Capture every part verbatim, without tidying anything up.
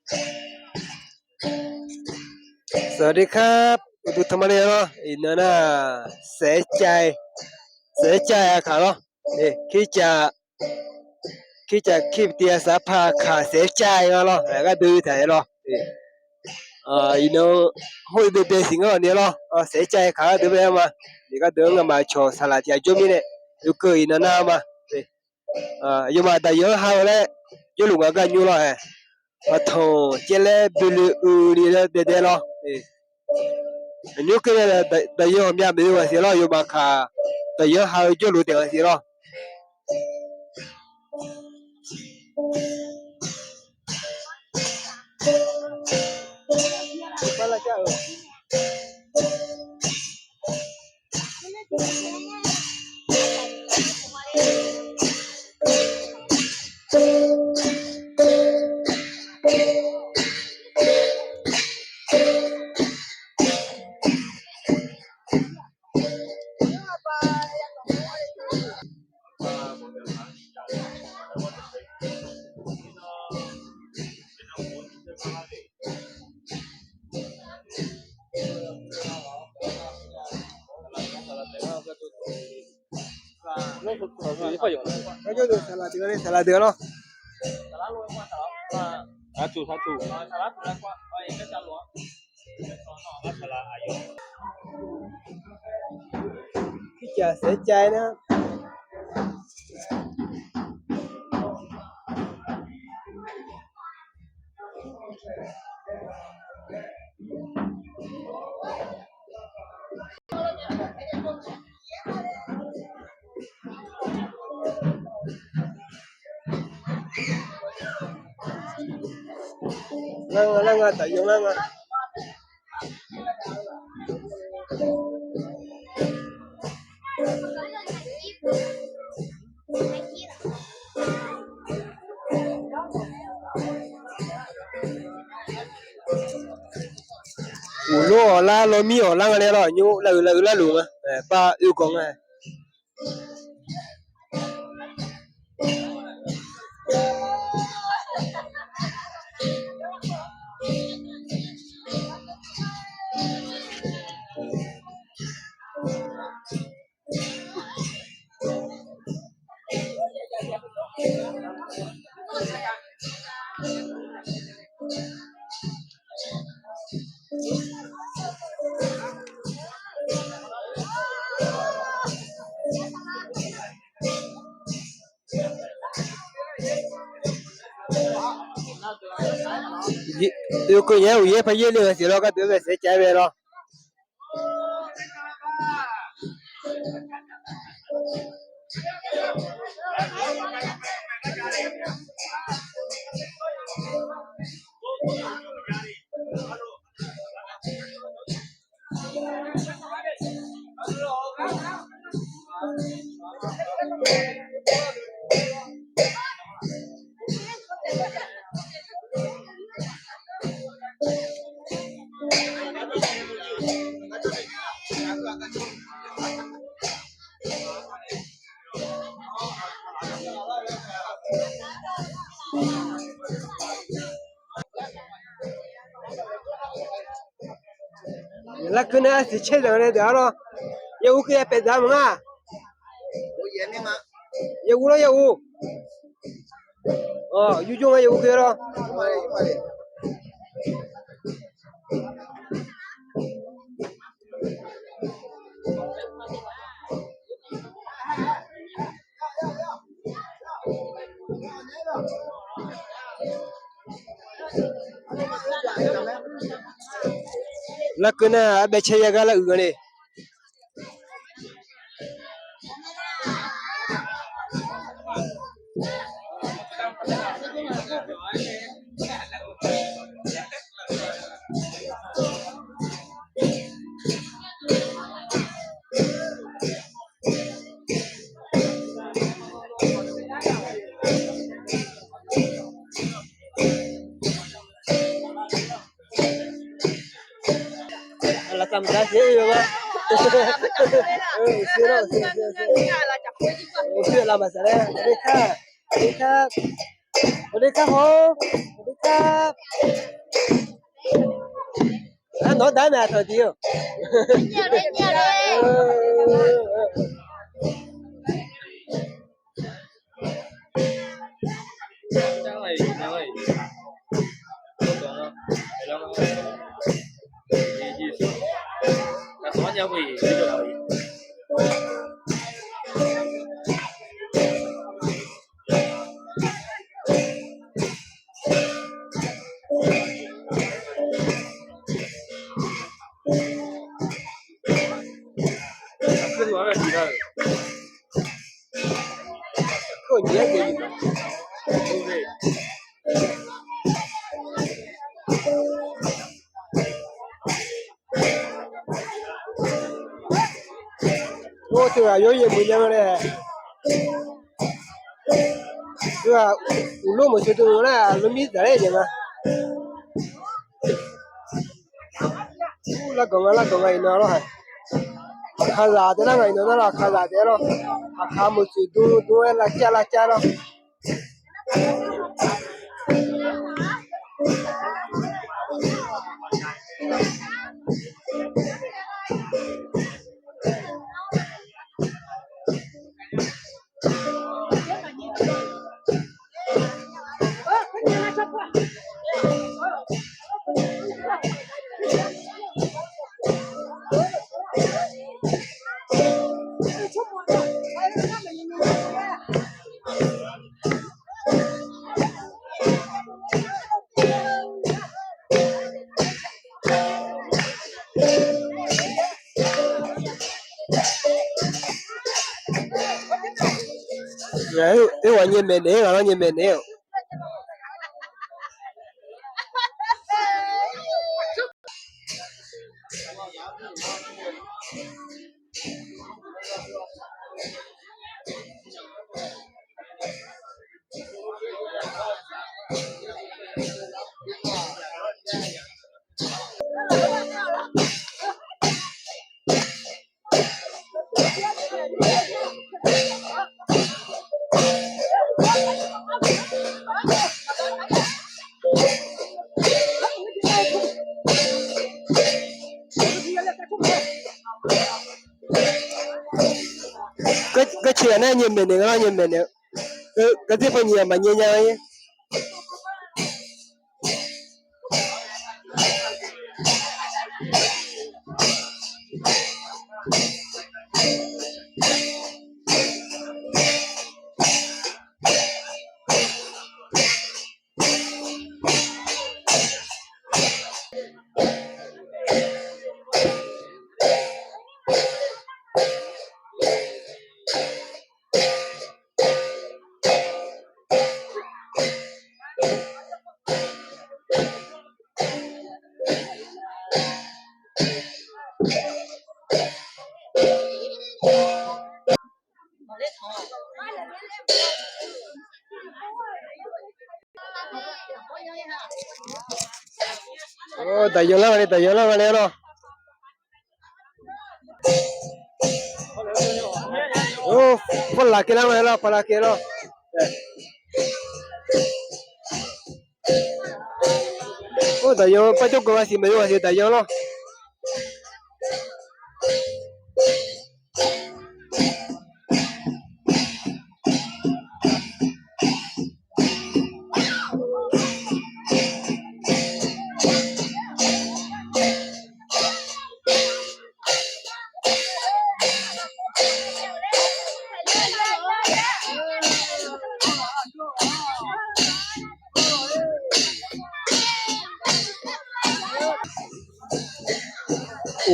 สวัสดีครับ uqduq tanqma nae lawr, iqnan nar, saef-aer cav-aer, saef-aer cav-aer aqkaq lawr, คิดจะ คิดจะ คิดจะ saqpaq aqkaq saef-aer cav-aer nga lawr, gharduq taq-aer lawr. Iqnan hawr-eu baebae siq ngar-awq ni lawr, saef-aer cav-aer aqkaq gharduq bae-aer ma. Iq gharduq-anr ngamaf cawq saqlaq tiq ghaq jawr mirnae, yawkeuv iqnan nar ma. Yawmaf daqyawq-anr ha-eu laer, jawrluf ngaq gar nymr lawr-aer, aqtanq caev laer boeloe uiq ni laer daedae lawr. Nymr keuv nae daqyawq ghawqmya maeq-eu ghaq siq lawr, yawmaf kaq daqyawq-anr ha-eu jawrluf taef ghaq siq lawr. Saqlaq deuq lawr. Saqlaq deuq. Saqlaq deuq. Saqlaq deuq. Kircaq saef-aer cav-aer nar. Lar nga, lar nga, taqyawf lar nga. Uqlor-awq lar, lawrmir-awq lar nga nae lawr, nymr lar-eu lar-eu larluf nga, bar oe gawq nga. Yawkeuv nya-aer uqyaer par yaer le-eu siq lawr, gharduq-aer bae saef-aer cav-aer bae lawr. Larkeuv nae arsiq caer zanq nae deuq-ar lawr. Yaeqhu keuv ya paef dzaq maqngar. Yaeqhu lawr, yaeqhu. Yurjur nga, yaeqhu keuv lawr. Larkeuv nar arbaev caer ya gar laruiq nga le. Lafkhamq dzaq siq-aer oe-eu ma. Uqshoe lar, uqshoe, uqshoe, uqshoe. Uqshoe lar maqsaq laer. สวัสดีครับ สวัสดีครับ สวัสดีครับผม สวัสดีครับ Nawq-anr daq-aer mae aqtanq tiq-eu. Or, teughaq yawr yaeq muiq nya ma laer. Teughaq uqlof maqsoeq dov nar, lormir dzaq laer jeq nga. Larganq nga, larganq nga iqnan lawr haq. Aqkaqzaq taef nar nga iqnan nar lawr, aqkaqzaq taef-aer lawr. Aqkaq maqsoeq dov dov-aer lavcav lavcav lawr. Aerkhawf nyae maeqnaeq-aer ghaq lawr, nyae maeqnaeq-aer-awq. Garcae ghaq nar nyae maeqnaeq nga lawr, nyae maeqnaeq-eu. Garcae paw nyiq-aq maqnyae nya-a. Daqyan lar nga le, daqyan lar nga le lawr. Or, paqlaq kae lar nga lawr, paqlaq kae lawr. Or, daqyan barjawr ganq ghaq siq maeq-eu ghaq siq daqyan lawr.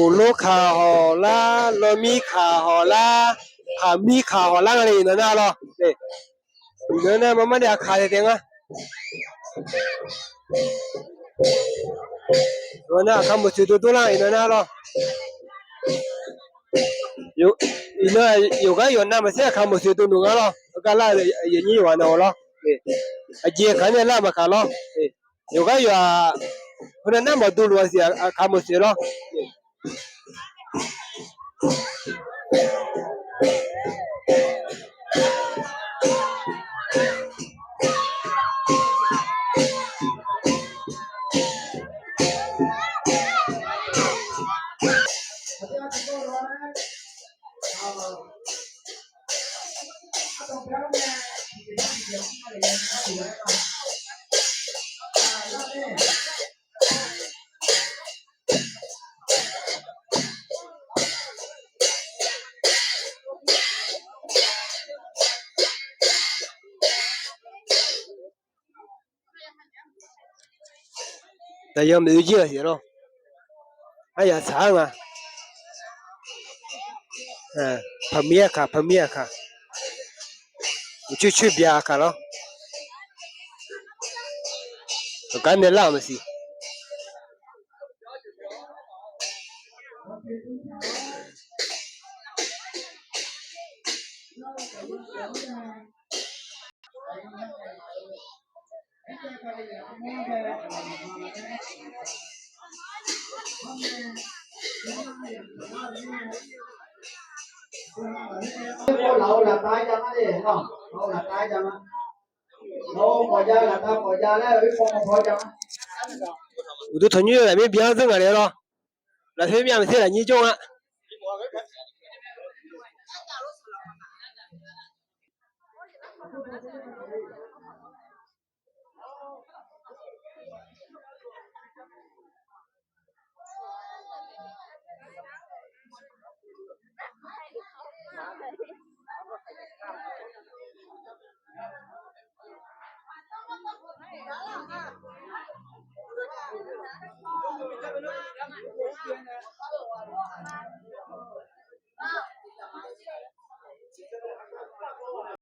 Uqlor kaq hawq lar, lawrmir kaq hawq lar, haqmir kaq hawq lar nga le iqnan nar lawr. Iqnan nar mar mar nae aqkaq taef taef nga. Nar aqkaq maqtsoeq dov dov lar iqnan nar lawr. Iqnan yawqghaq yawqnav maqsaer aqkaq maqtsoeq dov nmr nga lawr. Heugar lar-eu aqyuif aqnyir yawqghaq navghaq lawr. Aqjeq kaq nae lar maqkaq lawr. Yawqghaq yawqha heunav nar maqdov luf-a siq aqkaq maqtsoeq lawr. Daqyan maeq-eu jir-aq siq lawr. Aryaq tsaq-ar nga. Paqmir aqkaq, paqmir aqkaq. Uqcoer coer byaq aqkaq lawr. Aqgar nae lar-euq maqsiq. Uqduq tanqnymr-eu lafmir byan-anr dzeur ngaq le lawr. Lafkhoer myav maqtser lafnyir jawr nga.